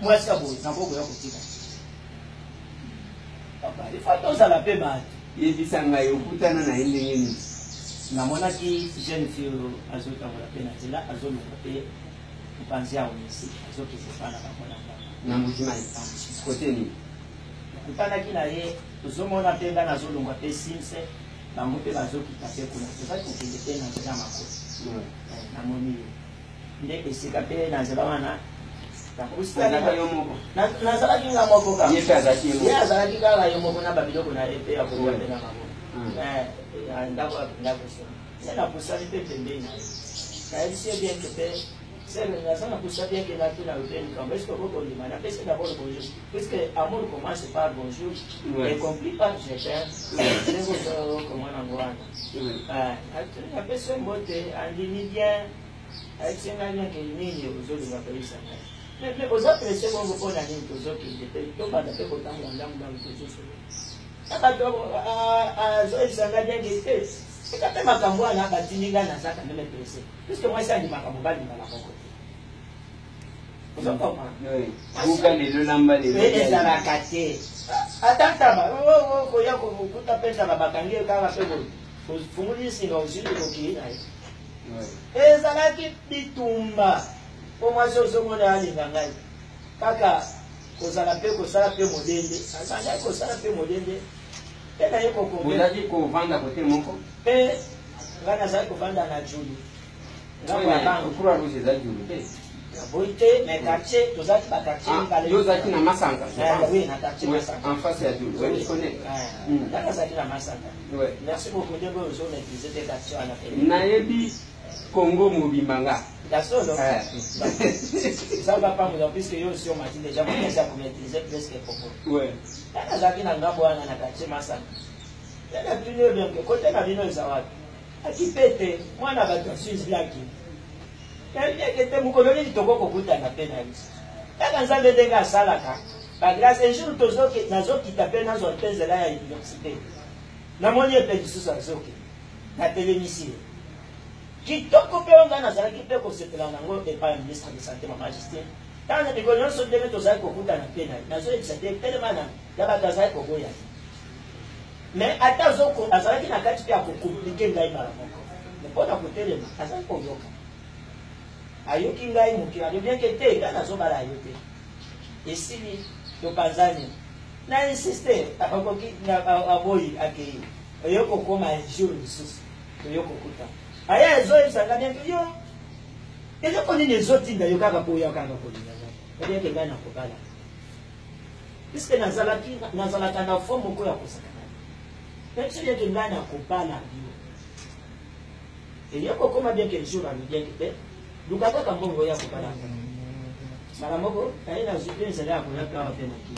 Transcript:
Mwasi ya boye nakoki koya kotika. Papa, il faut tozala mpe bato. Yebisa ngai, okutana na ye ndenge nini? Namonaki jeune fille oyo azotambola mpe na nzela, azolongwa mpe mopanzi ya wenze, azokende epai na bango na ndako. Na Mbujimayi? Kote nini? Nakutanaki na ye, tozomona mpe ngai nazolongwa mpe simse, bango mpe bazokita mpe kuna, tozali kokende mpe na nzela ya makolo. Eh, namoni ye nde esika mpe na nzela wana. Nazalaki nga moko kaka, ye azalaki kaka ye moko na babiloko na ye mpe ya kolia mpe na bango hmm. eh, ndako akenda kosomba. Nde napusani mpe pembeni na ye, nayebisi ye bien ke mpe sere naza napusa bien ke natuna yo mpe likambo, est-ce que okoki kondima napesi d'abord bonjour, puisque amour commence par bonjour et conclut par je t'aime. Ndenge ozokomona yango wana, eh, napesi ye mbote, andimi bien, ayebisi ngai bien ke nini ozolinga koyebisa ngai, mais oza presse bongo mpo na nini? Tozokende mpe tobanda mpe kotambola ndambu ndambu, tozosolo na bato. Azoyebisa ngai bien ke te, eka mpe makambo wana batindi ngai, naza quand même presse, puisque mwasi andimaka mobali mbala moko te. Buka lelo, lamba lelo. Ezalaka te. Ata ntaba koya kokuta mpe ntaba bakangi ye kaka mpe boye, ofunguli singa, ozwi okei na ye. Ezalaki bitumba mpo mwasi ozomona alinga ngai kaka kozala mpe kosala mpe modende, azalaki kosala mpe modende mpe naye kokombe. Ozalaki kovanda kote moko? Mpe ngai nazalaki kovanda na Julu, ngambo ya bango. Croix Rouge eza Julu te? Boyi te, mais quartier tozalaki baquartier ah, mibale. Yo ozalaki na Masanga? Eh, oui, na quartier Masanga. En face ya Julu, oui, je connais. Ngai nazalaki na Masanga. Merci beaucoup ndenge oyo ozomaîtrise te quartier wana. Nayebi Congo mobimba nga. Ya solo, nzambe apambola, puisque yo osi omati déjà makasi ya komaîtrise presque Congo. Ngai nazalaki na ngambo wana na quartier Masanga. Nde natuni yo bien ke kote na bino eza wapi? Akipe te, mwana bato asuzilaki nayebi te mokolo nini tokoki kokutana mpe na biso. Kaka Nzambe ndenge asalaka bagrâce. Un jour nazokita mpe nazwa mpe nzela ya université, namoni ye mpe lisusu azoki, natelemisi ye kitoko mpe oyo ngai nazalaki mpe kosepela nango epai ya ministre de Santé, mama Justine. Ntango mikolo nyonso ndenge tozalaki kokutana mpe na ye, nazoyebisa te telema na ya bato, azalaki koboya, mais ata azalaki na kati mpe akocompliquer ngai mbala moko, mais mpo na kotelema azalaki koyoka. Ayoki ngai moke, alobi eke te, ngai nazobala yo te. Esili, topanzani. Na insiste, akoki aboyi, akei. Oyo kokoma un jour lisusu toyo kokuta, aya ezoyebisa ngai bien yo eloko nini ezotinda yo kaka koya kaka kolinga ngai. Obieke ngai nakobala, puisque nazalaki nazalaka na fo moko ya kosakana na biso, bien ke ngai nakobala yo. Eye kokoma bien ke jour alobi eke te, luka kaka mbongo ya kobala mbala moko. Naye nazwi mpe nzela ya koya mpe awa mpe naki.